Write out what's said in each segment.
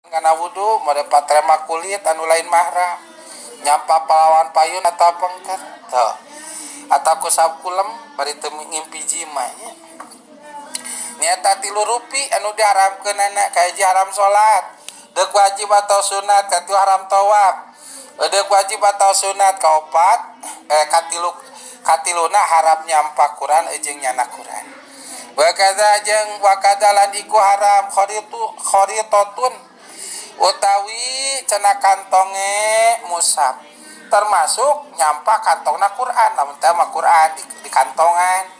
Kana wudu mode patrema kulit anu lain mahram nyampa palawan payun atau pengker tuh atau kusab kulem bari teu ngimpi jima nya. Nyata tilu rupi anu diharamkeunana. Kahiji, haram salat deuk wajib atau sunat. Katilu, haram tawaf deuk wajib atau sunat. Kaopat, katilu, katiluna haram nyampa Quran jeung nyana Quran. Wakadza jeung wakadza lan iku haram kharitu kharitatun utawi cenah kantonge mushaf, termasuk nyampa kantongna Quran. Lamun teh mah Quran di kantongan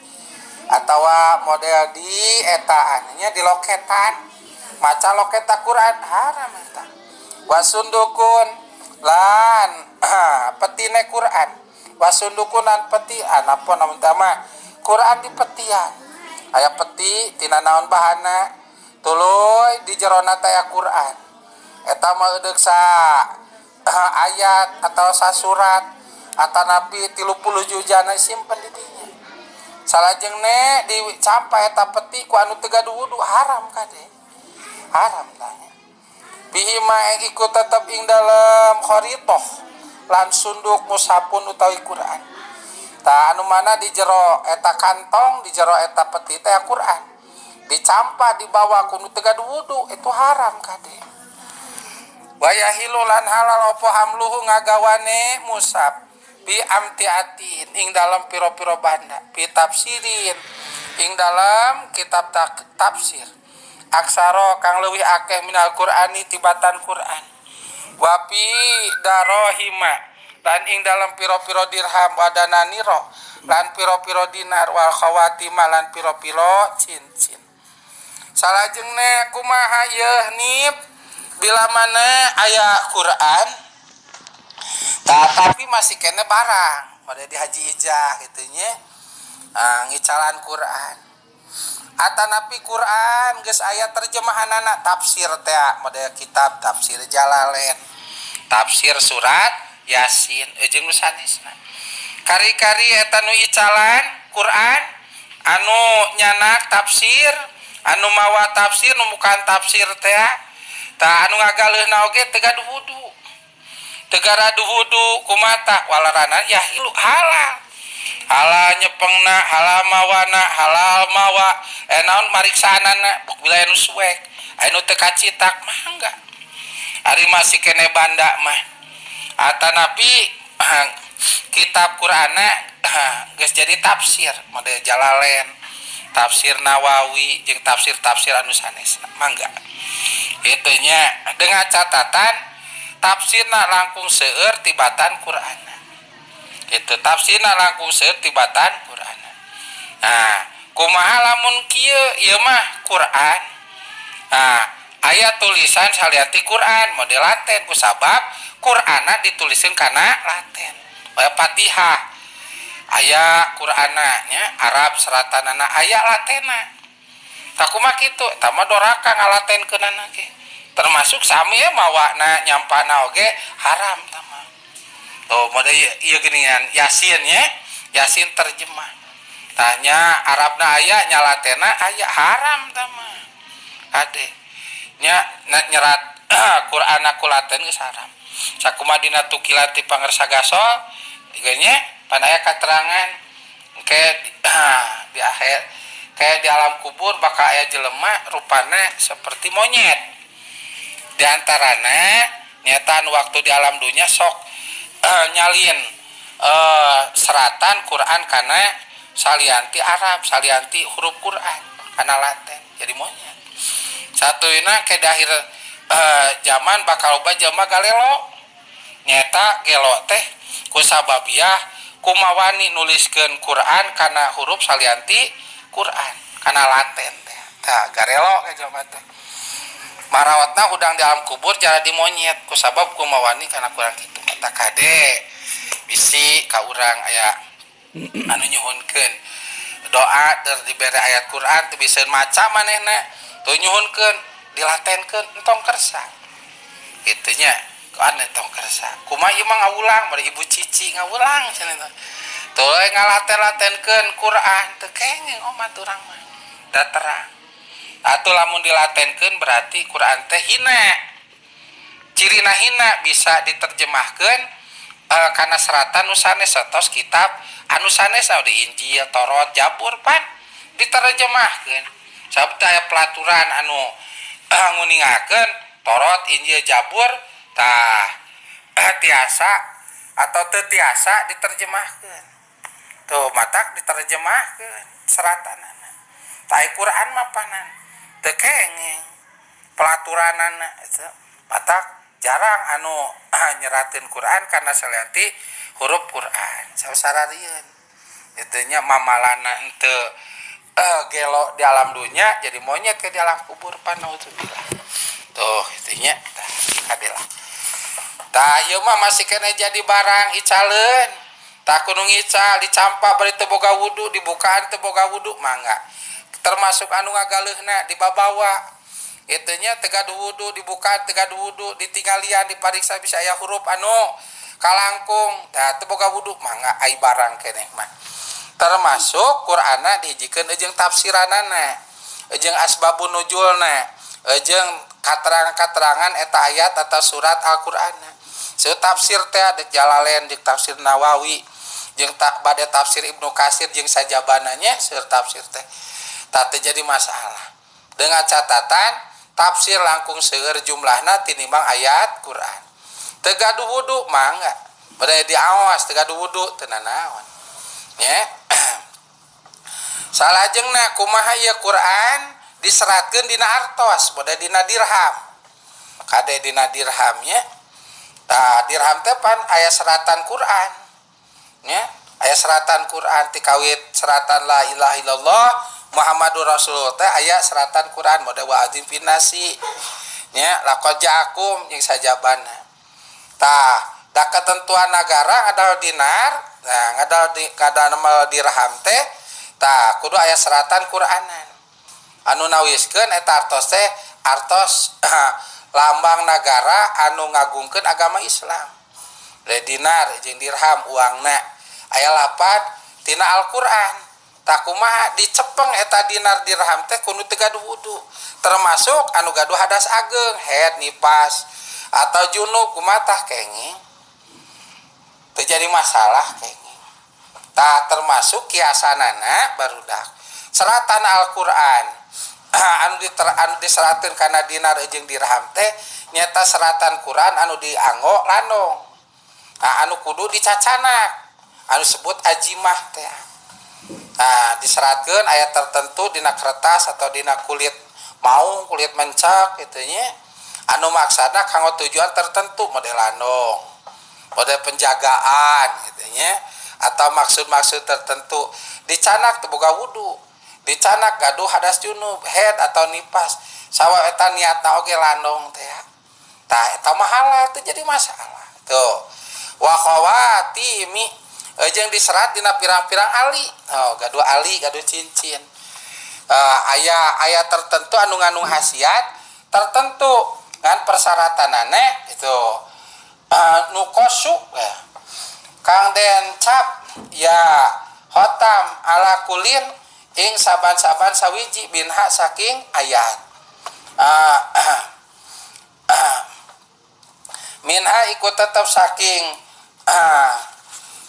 atau model di etaan nya, di loketan, maca loketa Quran haram eta. Wasundukun lan petine Quran, wasundukun lan peti anapun. Lamun teh mah Quran di petian, aya peti tina naon bahana, tuluy di jerona teh aya Quran, eta mah eudeuk sa ayat atau sa surat atanapi 30 juzana, simpen di dinya. Salajengna dicampa eta peti ku anu teu gaduh wudu, haram kade, haram tanya. Fihi ma iku tetep ing dalem kharitoh lan sunduk mushafun utawi Quran. Tah, anu mana di jero eta kantong, di jero eta peti teh Quran, dicampa dibawa ku nu teu gaduh wudu, itu haram kade. Wa yahilu lan halal apa hamluhu ngagawane mushaf fi amtiatin ing dalam piro-piro banda, fi tafsirin ing dalam kitab tafsir, aksaro kang leuwih akeh minal Qur'ani tibatan Qur'an, wa fi darohima lan ing dalam piro-piro dirham, wa dananiro lan piro-piro dinar, wal khawatima lan piro-piro cincin. Salajengna kumaha yeuh nip bila mana aya Quran tapi masih kene barang pada di Haji Ijah gitu nya, ngicalan Quran atanapi Quran geus aya terjemahanana, tafsir teh, model kitab tafsir Jalalain, tafsir surat Yasin jeung nu sanesna. Kari-kari eta nu icalan Quran, anu nyanak tafsir, anu mawa tafsir, nu bukan tafsir teh, tah anu ngagaleuhna oge teu gaduh wudu, teu gaduh wudu kumata walarana ya hilu halal, halal nyepengna, halal mawana, halal mawa naon mariksaanana. Bila anu suek, anu teu kacitak, mangga. Ari masih kene banda mah atanapi kitab Qur'ana geus jadi tafsir model Jalalain, tafsir Nawawi jeung tafsir-tafsir anu sanes, mangga itu nya, dengan catatan tafsirna langkung seueur tibatan Qur'an. Itu tafsirna langkung seueur tibatan Qur'an. Nah, kumaha lamun kieu? Ieu mah Quran. Nah, aya tulisan salianti Quran model Latin, kusabab Qur'ana dituliskeun kana Latin. Aya Fatihah, aya Qur'ana nya Arab seratanana, aya Latinna. Tah, kumaha kitu? Eta mah doraka ngalatenkeunana ge, termasuk sami ya mawana nyampana oge haram tama. Tuh model ieu geuningan Yasin nya, Yasin terjemah tanya Arabna aya nya, Latinna aya, haram tama kade nya. Nyerat Quran ku Latin geus haram. Sakumaha dina tukilan ti Pangersa Gasol nya, pan aya katerangan engke di akhir kayak di alam kubur bakal aya jelema rupana seperti monyet. Di antarana nyataan waktu di alam dunia sok nyalin seratan Quran karena salianti Arab, salianti huruf Quran karena Latin, jadi monyet. Satu ini ke di akhir zaman bakal loba jelema galelo. Nyeta gelo teh kusababiah kumawani nuliskeun Quran karena huruf salianti Quran, karena Latin teh. Tah, garelo ke jelema teh marawatna hudang di alam kubur jadi monyet kusabab kumawani karena kurang kitu. Mata kade bisi ka urang aya anu nyuhunkeun doa der dibere ayat Quran, teu bisa maca manehna, tuh nyuhunkeun dilatenkeun, entong kersa kitu nya. Kan entong kersa. Kumaha ieu mah ngawulang bari Ibu Cici ngawulang cenah teh, tuh ngalaten-latenkeun Quran teu kenging omat urang mah da terang. Atau lamun dilatenkeun berarti Quran teh hina. Cirina hina bisa diterjemahkan karena seratan nu sanes atos kitab anu sanes di Injil, Torot, Jabur pan diterjemahkan. Sabab teu aya pelaturan anu nguningakeun Torot, Injil, Jabur tah tiasa atau teu tiasa diterjemahkeun. Tuh matak diterjemahkeun seratanana. Tah, Quran mah panan teu kenging pelaturanana itu. Matak jarang anu nyeratin Quran karena salianti huruf Quran. Sausararieun itu nya, mamalana henteu gelo di alam dunia, jadi monyet ke di alam kubur pan, naudzubillah. Tuh itu nya, tah kadilah. Tah, ieu mah masih kena jadi barang icaleun. Tah, kudu ngical dicampak bari teu boga wudu, dibukaan teu boga wudu, mangga. Termasuk anu ngagaleuhna dibabawa itu nya, teu gaduh wudu, dibukaan teu gaduh wudu, ditinggalian, dipariksa bisa aya huruf anu kalangkung. Tah, teu boga wudu, mangga, ai barang keneh mah. Termasuk Qur'ana dihijikeun jeung tafsiranana, jeung asbabun nuzulna, jeung katerangan-katerangan eta ayat atau surat Al-Qur'ana. So tafsir teh ada Jalalain jeung tafsir Nawawi jeung tak bade tafsir Ibnu Katsir jeung sajabananya. Seur tafsir teh, tak jadi masalah dengan catatan tafsir langkung seueur jumlahna tinimbang ayat Quran. Teu gaduh wudu, mangga, bade diawas teu gaduh wudu teu nanaon nya. Salajengna, kumaha ieu Quran diseratkeun dina artos, bade dina dirham? Kade dina dirham nya. Tah, dirham teh pan aya seratan Quran nya, aya seratan Quran ti kawit seratan la ilaha illallah Muhammadur Rasulullah teh aya seratan Quran, mode wa adzin finnasi nya, laqad ja'akum jeung sajabana. Tah, da ketentuan negara ngadal dinar, nah ngadal di kada dirham teh, tah kudu aya seratan Quranan anu nawiskeun eta artos teh artos lambang negara anu ngagungkeun agama Islam. Le dinar jeung dirham uangna aya lapat tina Al-Qur'an. Tah, kumaha dicepeng eta dinar dirham teh kudu teu gaduh wudu, termasuk anu gaduh hadas ageng, haid, nipas atau junub, kumaha tah? Kenging terjadi masalah, kenging. Tah, termasuk kiasanana barudak seratan Al-Qur'an anu diseratkeun kana dinar jeung dirham teh nyata seratan Quran anu dianggo landong. Nah, anu kudu dicacanak anu sebut ajimah teh. Nah, diseratkeun ayat tertentu dina kertas atau dina kulit maung, kulit mencak gitu nya, anu maksana kanggo tujuan tertentu, model landong, model penjagaan gitu nya, atau maksud-maksud tertentu. Dicanak teu boga wudu, dicanak gaduh hadas junub, haid atau nipas, sawa eta niatna oge landong teh. Tah, eta mah halal, teu jadi masalah. Tuh, wa khawatimi jeung diserat dina pirang-pirang ali. Oh, gaduh ali, gaduh cincin, aya aya tertentu anu ngandung khasiat tertentu ngan persyaratanane itu nukosu ya. Kang den cap ya khotam ala kullin ing saban-saban sawiji minha saking ayat, minha ikut tetap saking,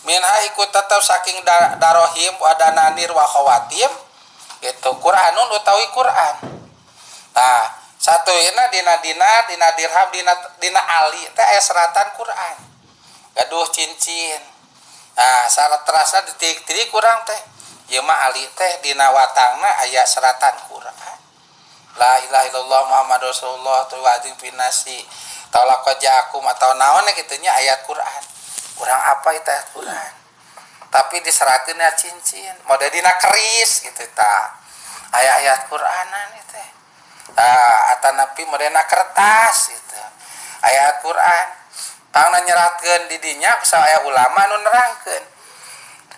minha ikut tetap saking darohim wa dananir wa khawatim itu Quranun utawi Quran. Nah, satu ini dina dinar, dina dirham, dina dina ali teh aya seratan Quran, gaduh cincin. Nah, syarat terasa dititik kurang teh ieu mah ali teh dina watangna aya seratan Quran, la ilaha illallah Muhammad Rasulullah tu wajib finnasi laqad ja'akum atau naon kitu nya, ayat Quran. Kurang apa itu ayat Quran, tapi diseratin ya cincin, model dina keris gitu. Ta, ayat ayat Quranan itu. Ah, atanapi modena kertas gitu ayat Quran. Tangna nyeratkeun di dinya bisa aya ulama anu nerangkeun,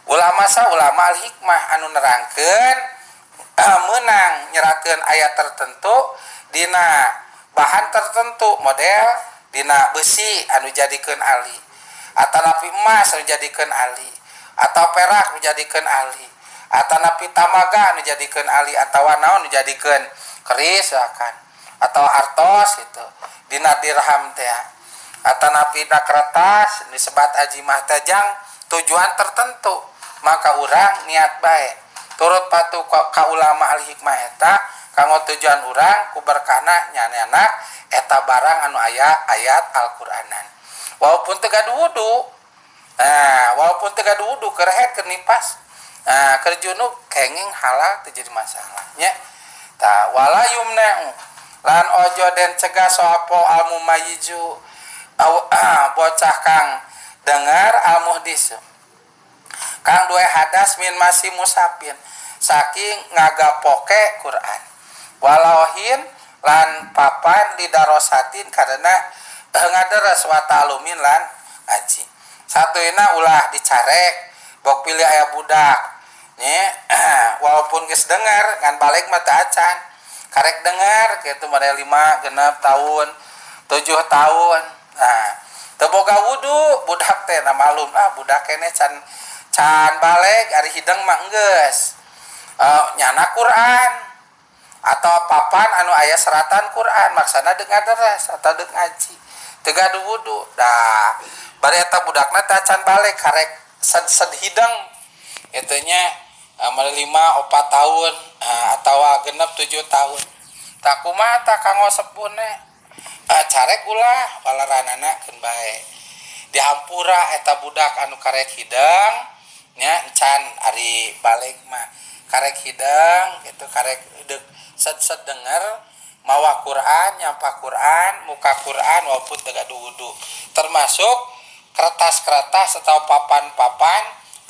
ulama sa ulama al hikmah anu nerangkeun menang nyeratkeun ayat tertentu dina bahan tertentu, model dina besi anu jadikeun ali, atanapi emas anu jadikeun ali, atau perak anu jadikeun ali, atanapi tamaga anu jadikeun ali, atau naon anu jadikeun keris akan atau artos gitu dina dirham teh. Atanapi na kertas disebat ajimah teh jang tujuan tertentu, maka urang niat bae turut patuh ka ulama ahli hikmah eta kanggo tujuan urang ku berkahna nyanyanak eta barang anu aya ayat Al-Qur'anan walaupun teu gaduh wudu. Nah, walaupun teu gaduh wudu, keur haid, keur nipas, nah, keur junub, kenging halal, teu jadi masalah nya. Tah, wala yumna'u lan ojo den cegah sapa al mumayyizu bocah kang dengar, al muhdis kang duwe hadas, min massi mushafin saking ngagapoke Quran, wa lauhin lan papan, lidarosatin karena ngaderes, wa ta'alumin lan ngaji. Satuina ulah dicarek, bok pilih aya budak nya walaupun geus dengar ngan balig mah teu acan, karek dengar gitu pada 5, 6 tahun, 7 tahun. Nah, teu boga wudu budak teh. Nah, malum ah budak keneh can can balig, ari hideng mah enggeus, nyana Quran atau papan anu aya seratan Quran, maksana deuk ngaderes atau deuk ngaji, teu gaduh wudu. Dah bari eta budakna teh acan balig, karek sed sed hideng itu nya, 5, 4 tahun atau 6, 7 tahun. Tah, kumaha tah kanggo sepuhna? Carek ulah, walaranana keun bae, dihampura eta budak anu karek hideng nya, can ari balig mah karek hideng gitu, karek deuk sed sed denger, mawa Quran, nyampa Quran, muka Quran walaupun teu gaduh wudu, termasuk kertas-kertas atau papan-papan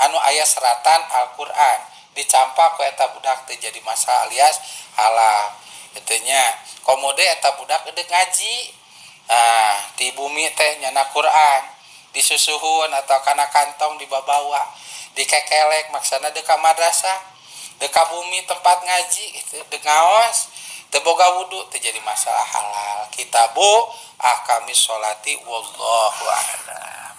anu aya seratan Al-Quran dicampak ku eta budak teu jadi masalah alias halal itu nya. Komo deui eta budak deuk ngaji. Nah, di bumi teh nyana Quran disusuhun atau kana kantong dibabawa, dikekelek, maksana deuk ka madrasah, deuk ka bumi tempat ngaji gitu, deuk ngaos, teu boga wudu, teu jadi masalah, halal. Kitabu Ahkamis Sholati, wallahu a'lam.